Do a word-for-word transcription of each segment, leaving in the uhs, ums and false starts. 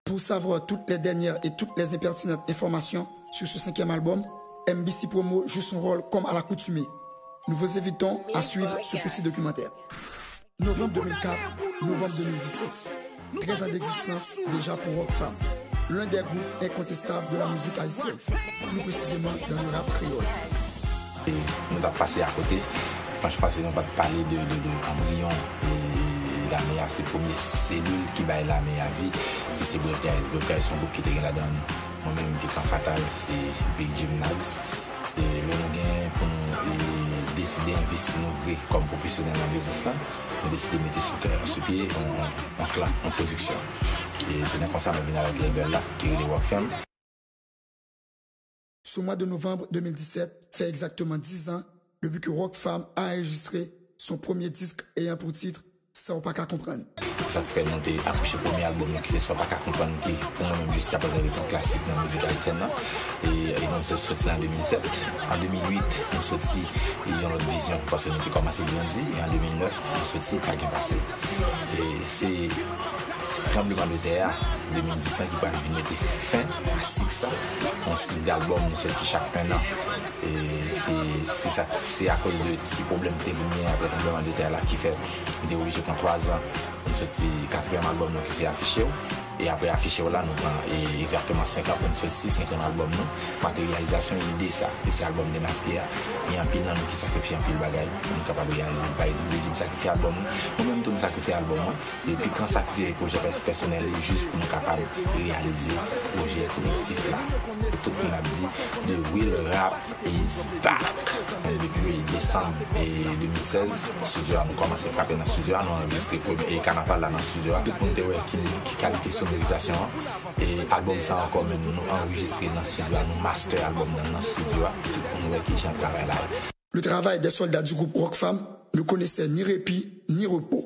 Pour savoir toutes les dernières et toutes les impertinentes informations sur ce cinquième album, M B C Promo joue son rôle comme à l'accoutumée. Nous vous invitons à suivre ce petit documentaire. Novembre deux mille quatre, novembre deux mille dix-sept. Treize ans d'existence déjà pour Rockfam, l'un des groupes incontestables de la musique haïtienne, plus précisément dans le rap créole. E nou t ap pase akote. Franchman, si nou pa t pale de, de, de anbriyon, e, e lame a, se premye selil ki bay lame a vi, e se Brèv Gayès. Brèv Gayès se yon gwoup ki te gen ladan l mwen menm, Pikan Fatal, e Big Jim Nags. E lè nou gen pou nou, e, deside envesti nou vre kòm pwofesyonèl nan biznis la, nou deside mete sou kè, sou pye yon, yon, yon klan, yon pwodiksyon. E se nan konsa nou vin avèk label la, ki rele Rockfam. Ce mois de novembre deux mille dix-sept fait exactement dix ans depuis que Rockfam a enregistré son premier disque ayant pour titre Sa w pa ka konprann. Sa k fè nou te akouche premye albòm nou ki se Sa w pa ka konprann ki pou mwen menm jiskaprezan rete yon klasik nan mizik ayisyèn nan. E, e nou sot- soti la an de mil sèt. An de mil uit, nou soti e, Yon lòt vizyon paske nou te kòmanse grandi. E an de mil nèf, nou soti Pa Gen Pase. E se tranbleman de tè a de mil dis lan ki pral vin mete fen a sik sa. Yon sik dalbòm nou soti chak en an. E se se sa se akoz de ti pwoblèm ki te vin genyen apre tranbleman de tè la ki fè nou te oblije pran twa zan pou n soti katriyèm albòm nou ki se Afiche w. E apre Afiche w la nou pran e egzakteman senk an pou n soti senkyèm albòm nou. Materyalizasyon ide sa ki se albòm Demaske a. Gen anpil nan nou ki sakrifye anpil bagay pou nou kapab reyalize l. Pa egzanp, Big Jim sakrifye albòm li, mwen menm tou m sakrifye albòm mwen. Depi kan sa ki se pwojè pèsonèl li jis pou nou kapab reyalize pwojè kolektif la. Tout moun ap di The Real Rap is back. Depi desanm e de mil sèz, estidyo a nou kòmanse frape nan estidyo a, nou anrejistre premye e kanaval la nan estidyo a. Tout moun te wè ki, ki kalite sonorizasyon an. E albòm sa ankò menm nou anrejistre nan estidyo a, nou master albòm nan nan estidyo a. Tout moun wè kijan travay la ye. Le travail des soldats du groupe Rockfam ne connaissait ni répit ni repos.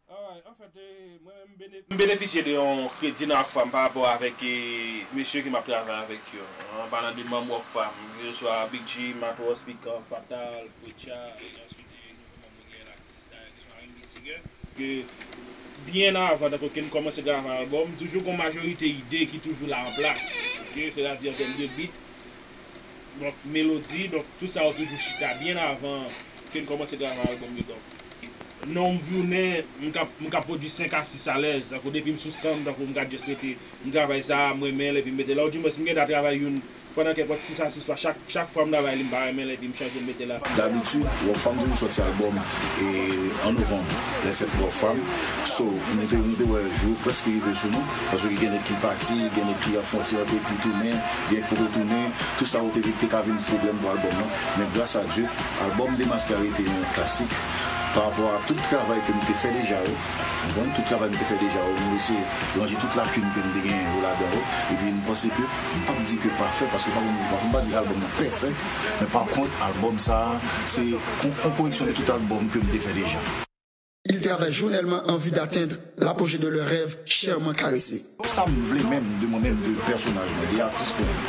Alright, anfèt, e, mwen menm m bene- m benefisye de yon kredi nan Rockfam pa rapò avèk e, mesye ke m ap travay avèk yo. An palan de manm Rockfam, keseswa Big G, Matwòs, Pikan, Fatal, Preacha, e answit e nouvo manm nou genyen la ki se Style, keseswa R and B Singer. Ke byen avan, tankou ke n kòmanse travay albòm, toujou gen yon majorite ide ki toujou la an plas. Oke, sètadi an tèm de beat, donk melodi, donk tout sa yo toujou chita byen avan ke n kòmanse travay albòm yo. Donk, nan yon jounen, m ka, m ka pwodui senk a sis alèz. Tankou depi m sou sanm, tankou m ka just rete, m travay sa, m renmen l, epi m mete l. Oudimwens, m gentan travay youn pandan kenpòt sis a sis fwa. Chak, chak fwa m travay li, m pa renmen l, epi m chanje, m mete l a. Dabitid, Rockfam toujou sòti albòm e, an novanm, lè fèt Rockfam. So, nou te, nou te wè jou prèske rive sou nou, paske gen nèg ki pati, gen nèg ki an fwontyè, ki tounen, gen k poko tounen. Tout sa yo te vin, te ka vin pwoblèm pou albòm nan. Men gras a Dye, albòm Demaske a rete yon klasik. Pa rapò a tout travay ke nou te fè deja yo, w konprann, tout travay nou te fè deja yo, nou eseye ranje tout lakin ke nou te genyen yo ladan yo. Epi nou panse ke, m p ap di ke pafè, paske pa gen moun ki pafè, m pa di albòm nan pèfè, men pa kont, albòm sa a, se yon, yon koleksyon de tout albòm ke nou te fè deja. Ils travaillent journellement en vue d'atteindre l'apogée de leur rêve chèrement caressé. Sa m vle menm de mwen menm, de pèsonaj mwen, de atis mwen.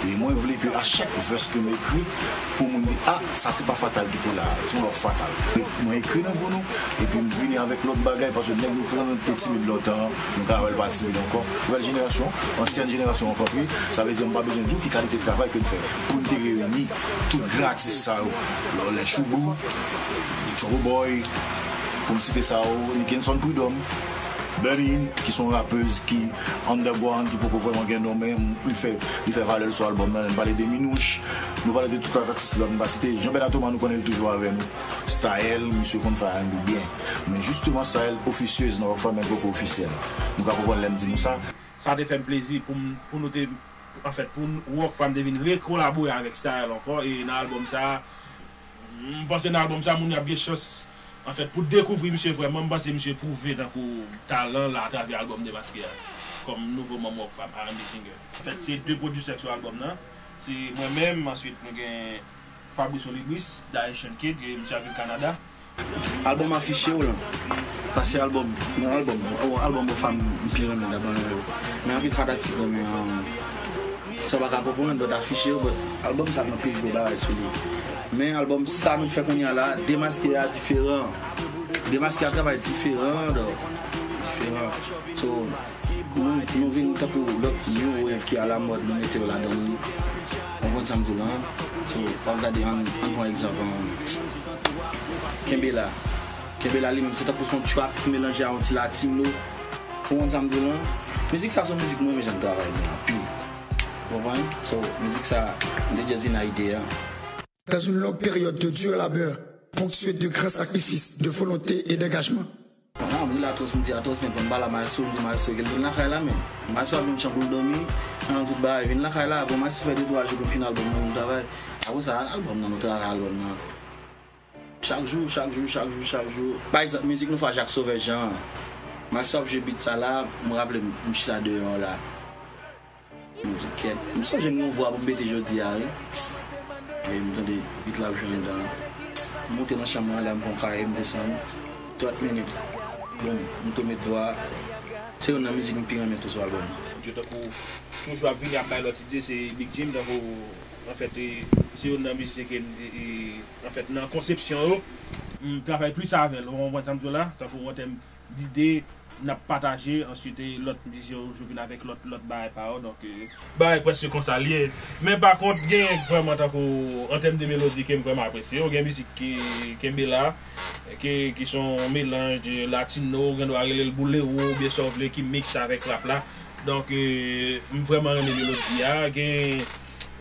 E mwen vle ke a chak vès ke m ekri, pou moun di, a, sa se pa Fatal ki te la, se yon lòt Fatal. Mwen ekri nan gou nou, epi m vini avèk lòt bagay, paske nèg nou prezante te timid lontan, nou ka wè l pa timid ankò. Nouvèl jenerasyon, ansyèn jenerasyon an kanpe, sa vle di m pa bezwen di w ki kalite travay ke n fè. Pou n te reyini tout gratis sa yo, lè Choubou, Trouble Boy, pou m site sa yo, Nickenson Prud'homme, Bernie, ki se yon rapèz ki underground, ki poko vrèman gen non, men li fè, li fè valè l sou albòm nan. Lè n pale de Minouche, nou pale de tout atis la nou pa site. Jean Bernard Thomas, nou konnen l toujou avè nou. Style, misye konn fè R and B byen. Men jisteman, Style ofisyez nan Rockfam, men poko ofisyèl. Nou ka konprann lè m di nou sa. Sa te fè m plezi pou m, pou nou te, anfèt, pou n, Rockfam te vin rekolabore avèk Style ankò, e nan albòm sa a, m panse nan albòm sa a, moun yo ap gen chans, anfèt, pou dekouvri misye vrèman. M panse misye pwouve tankou talan l atravè albòm Demaske a, kòm nouvo manm Rockfam, R and B singer. Anfèt, se de pwodisè k sou albòm nan. Se mwen menm, answit nou gen Fabrice Olibris, The Haitian Kid, e misye ap viv Kanada. Albòm Afiche w lan, paske albòm, yon albòm, yon albòm Rockfam m pi renmen, dapre mwen. Men anpil fanatik renmen, um, Sa w pa ka konprann, but Afiche w, but albòm sa gen anpil gwo bagay sou li. Men albòm sa nou fè kounye a la, Demaske a diferan. Demaske a travay diferan, though. Diferan. So, Nou, nou vin tankou lòt new wave ki alamòd, nou mete yo ladan l. Ou konprann sa m di w la? So, w ap gade, ann, ann pran egzanp, um, Kenbe La. Kenbe La li menm, se tankou se yon trap ki melanje a yon ti latino. Ou konprann sa m di w la? Mizik sa se yon mizik mwen renmen jan l travay li anpil. Ou konprann? So, mizik sa, m te just vin a ide a. Dans une longue période de dur labeur, ponctuée de grands sacrifices, de volonté et d'engagement. Ah, m rele Atros, m di Atros, men pou m pale a Maestro, m di Maestro, ke l vin lakay la, men. Maestro ap vin chanm pou l dòmi, nan tout bagay, vin lakay la, bon, Maestro fè de twa jou pou m fin albòm nan, nou travay. Apre sa, albòm nan, nou travay albòm nan. Chak jou, chak jou, chak jou, chak jou. Pa egzanp, mizik nou fè a Jacques Sauvage Jean an. Maestro ap jwe beat sa la, m raple m, m chita deyò la. M di kèt. M sonje m gen yon vwa pou m pete jodi a, wi. E m tande beat la ap jwe anndan. M moute nan chanm mwen la, m pran kaye, m desann. Trant minit. Boum, m tou met vwa. Se youn nan mizik m pi renmen tou sou albòm nan. Yo tankou toujou ap vini ap bay lòt ide, se Big Jim, tankou, anfèt, e, se youn nan mizisyen ke, e, e, anfèt, nan konsepsyon yo, m travay plis avè l, ou konprann sa m di w la, tankou an tèm dide n ap pataje, answit lòt mizisyen yo toujou vin avèk lòt lòt bagay pa yo, donk bagay prèske konsa l ye. Men pa kont gen vrèman tankou an tèm de melodi ke m vrèman apresye, ou gen mizik ki kenbe la, ki ki se yon melanj de latino, ou gen dwa rele l boulero oubyen sa w vle ki miks avèk rap la. Donk m vrèman renmen melodi a, gen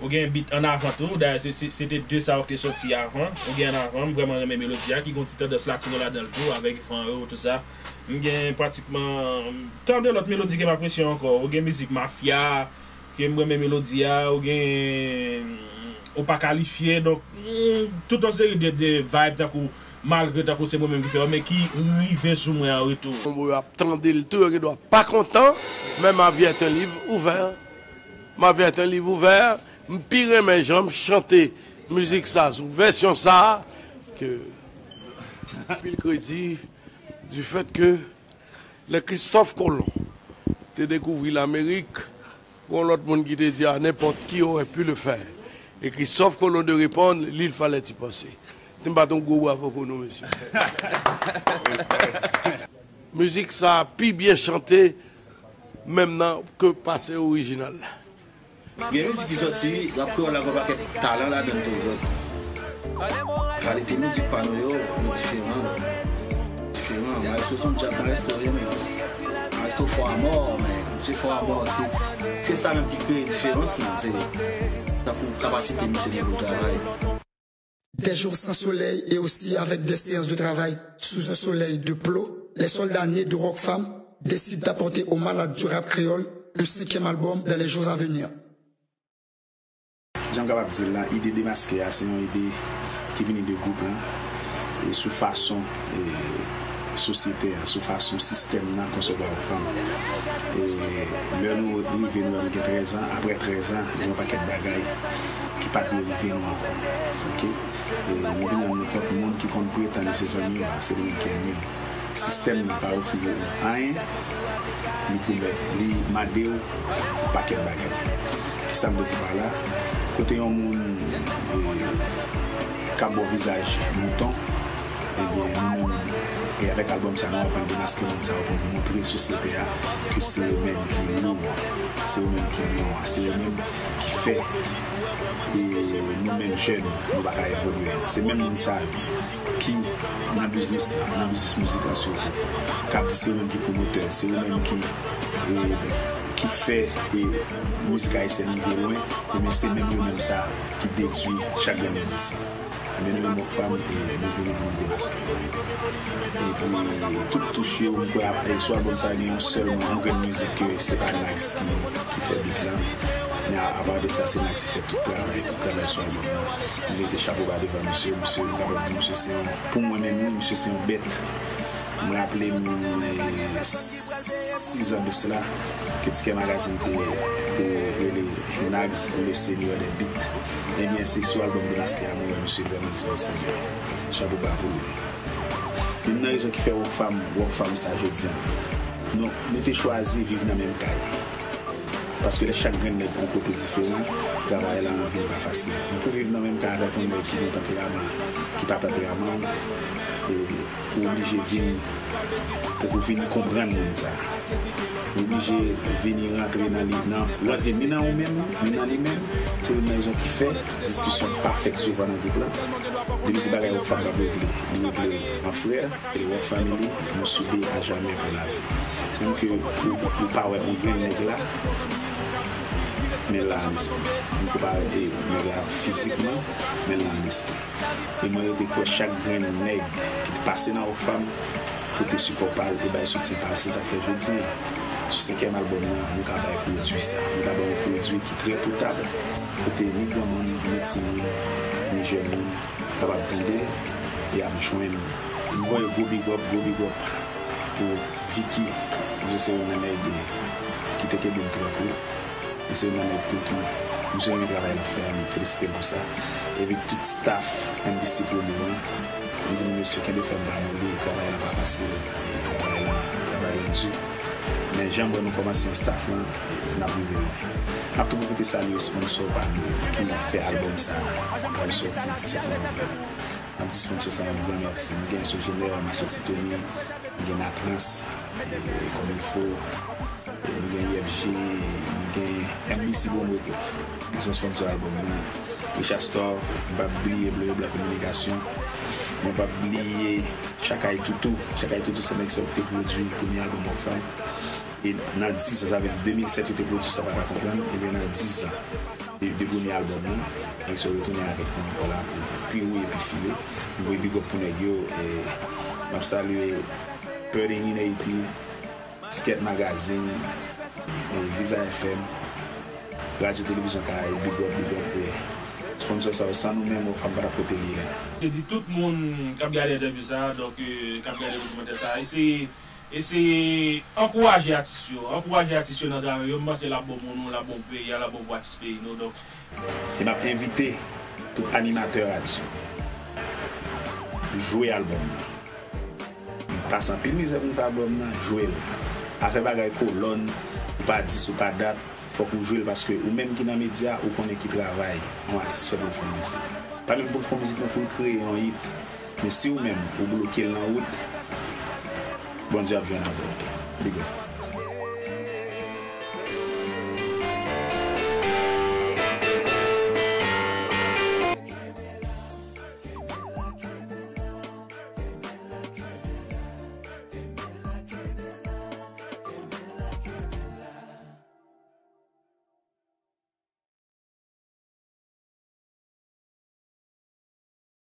Ou gen beat an avan tou, dayè se, se, se te de sa yo ki te sòti avan. Ou gen an avan, m vrèman renmen melodi a, ki gon ti tandans latino ladan l tou, avèk van yo, tout sa. M gen pratikman tan de lòt melodi ke m apresye ankò. Ou gen mizik mafya, ke m renmen melodi a, ou gen ou pa kalifye, donk, mm, tout yon seri de, de vibe tankou, malgre tankou se mwen menm ki fè yo, men ki rive sou mwen an retou. Moun yo ap tande l tou, yo gen dwa pa kontan, men m avyèt yon liv ouvè. M avyèt yon liv ouvè. M pi renmen jan m chante mizik sa sou vèsyon sa a ke anpil kredi du fait que lè Christophe Colomb te dekouvri Lamerik, gon lòt moun ki te di a n'importe qui aurait pu le faire. E Christophe Colomb te reponn, il fallait y penser. Si m pa t yon gwo bravo pou nou, mesye. Mizik sa a pi byen chante menm nan ke pase orijinal la. Gen mizik ki sòti, rap kreyòl la gen yon pakèt talan ladan l tou, bro. Kalite mizik pa nou yo, yo diferan, bro. Diferan. Maestro se yon djab maestro, wi, men. Maestro fò a mò, men. Misye fò a mò, se, se sa menm ki kreye diferans lan, se tankou kapasite misye gen pou l travay. Des jours sans soleil et aussi avec des séances de travail sous un soleil de plomb, les soldats nés de Rockfam décident d'apporter aux malades du rap créole un cinquième album dans les jours à venir. Jan m kapab di l la, ide Demaske a se yon ide ki vini de gwoup lan e sou fason e, sosyete a, sou fason sistèm nan konsevwa fanm. E lè nou rive nou wè m gen trèz an, apre trèz an, gen yon pakèt bagay ki pa t dwe rive nou ankò. Oke? E nou vin rann nou kont moun ki konn pretann yo se zanmi w la, se li menm ki ènmi w. Sistèm nan pa ofri ou anyen, li pwomèt, li mande w yon pakèt bagay. Kisa m vle di pa la? Kote yon moun e, ka ba w vizaj mouton, ebyen, nou menm, e avèk albòm sa, nou aprann demaske moun sa yo pou nou montre sosyete a ke se yo menm ki lou an, se yo menm ki lyon an, se yo menm ki fè e nou menm jèn, nou pa ka evolye. Se menm moun sa yo ki nan biznis la, nan biznis mizik la sitou, k ap di se yo menm ki pwomotè, se yo menm ki, e, ki fè e, mizik ayisyèn rive lwen, ebyen se menm yo menm sa ki detwi chak grenn mizisyen. Ebyen nou menm Rockfam, e, nou vini pou nou demaske. Epi tout touch yo, m kwè ap, e, sou albòm sa gen yon sèl, yon grenn mizik ke se pa Nags ki, ki fè beat lan. Men a, apa de sa, se Nags ki fè tout travay, tout travay sou albòm nan. M mete chapo ba devan misye, misye, m kapab di misye se yon, pou mwen menm, wi, misye se yon bèt. M raple m, e, sizan de sela, ke Tikè Magazine te, te rele Nags le seigneur des beats. Ebyen, se sou albòm Demaske a mwen wè misye vrèman di se yon seigneur. Chapo ba pou li. Youn nan rezon ki fè Rockfam, Rockfam sa jodi a. Nou, nou te chwazi viv nan menm kay. Paske lè chak grenn nèg yon kote diferan, travay la anvi l pa fasil. Men pou viv nan menm kay avèk yon nèg ki gen tanperaman, ki pa tanperaman w, e, Ou oblije vin, pou ou vin konprann moun sa. Ou oblije vini rantre nan li, nan, rantre ni nan ou menm, ni nan li menm. Se youn nan rezon ki fè diskisyon pa fèt souvan nan gwoup la. Depi se bagay Rockfam p ap regle, li regle an frè, e Rock Family, nou soude a jamè pou lavi. Menm ke ou, ou pa wè yon grenn nèg la, men l la an espri. Menm ke ou pa wè nèg la fizikman, men l la an espri. E mwen rete kwè chak grenn nèg ki pase nan Rockfam pote sipò pa l e bay soutyen pa l. Se sa k fè jodi a, sou senkyèm albòm nan, nou ka bay pwodui sa. Nou ka bay yon pwodui ki trè potab, kote ni granmoun, ni timoun, ni jèn moun kapab tande e ap jwenn. M voye gwo big up, gwo big up pou Vicky, misye se youn nan nèg ki te kenbe m trè kou. E se youn nan nèg tou ki, misye renmen travay l ap fè a, m felisite l pou sa. Epi tout staff M B C Promo an, m di nou mesye kenbe fèm pa moli, travay la pa fasil, travay la, travay la di. Men jan m wè nou kòmanse yon staff lan, n ap rive lwen. M ap tou pwofite salye sponsò pa nou ki fè albòm sa a, pral sòti disèt novanm. M ap di sponsò sa yon gran mèsi. M gen Sogener, Mache Ti Tony, m gen Natrans, e, Comme Il Faut, e, m gen U F G, m gen M B C Promo tou. Ki se sponsò albòm mwen. Richard Store, m p ap bliye Bloyo Blan Kominikasyon. Mwen p ap bliye Chakay Toutou. Chakay Toutou se nèg sa yo ki te pwodui premye albòm Rockfam. E nan dis an, sa vle di de mil sèt yo te pwodui sa, pa ka konprann. Ebyen nan dis an de, de premye albòm nan, nèg sa yo retounen avèk nou ankò la pou pi woye pi file. M voye big up pou nèg yo. E m ap salye Purding in Haiti, Ticket Magazine, e Visa F M, Radyo Televizyon Karayib, big up, big up. E sponsò sa yo, san nou menm, Rockfam pa t ap kote li ye. Je di tout moun k ap gade entèvyou sa a, donk, euh, k ap gade dokimantè sa a, eseye, eseye ankouraje atis yo, ankouraje atis yo nan travay yo. M panse l ap bon pou nou, l ap bon pou peyi a, l ap bon pou atis peyi nou. Donk, e m ap envite tout animatè radyo jwe albòm nan. Pase anpil mizè pou n fè albòm nan, jwe l. Afè bagay kolòn, ou pa dis, ou pa dat, fòk ou jwe l paske ou menm ki nan medya, ou konnen ki travay yon atis fè pou l fè yon mizik. Pa menm pou l fè yon mizik non, pou l kreye yon hit. Men si ou menm, ou bloke l nan wout, Bondye ap jwenn avè w. Big up.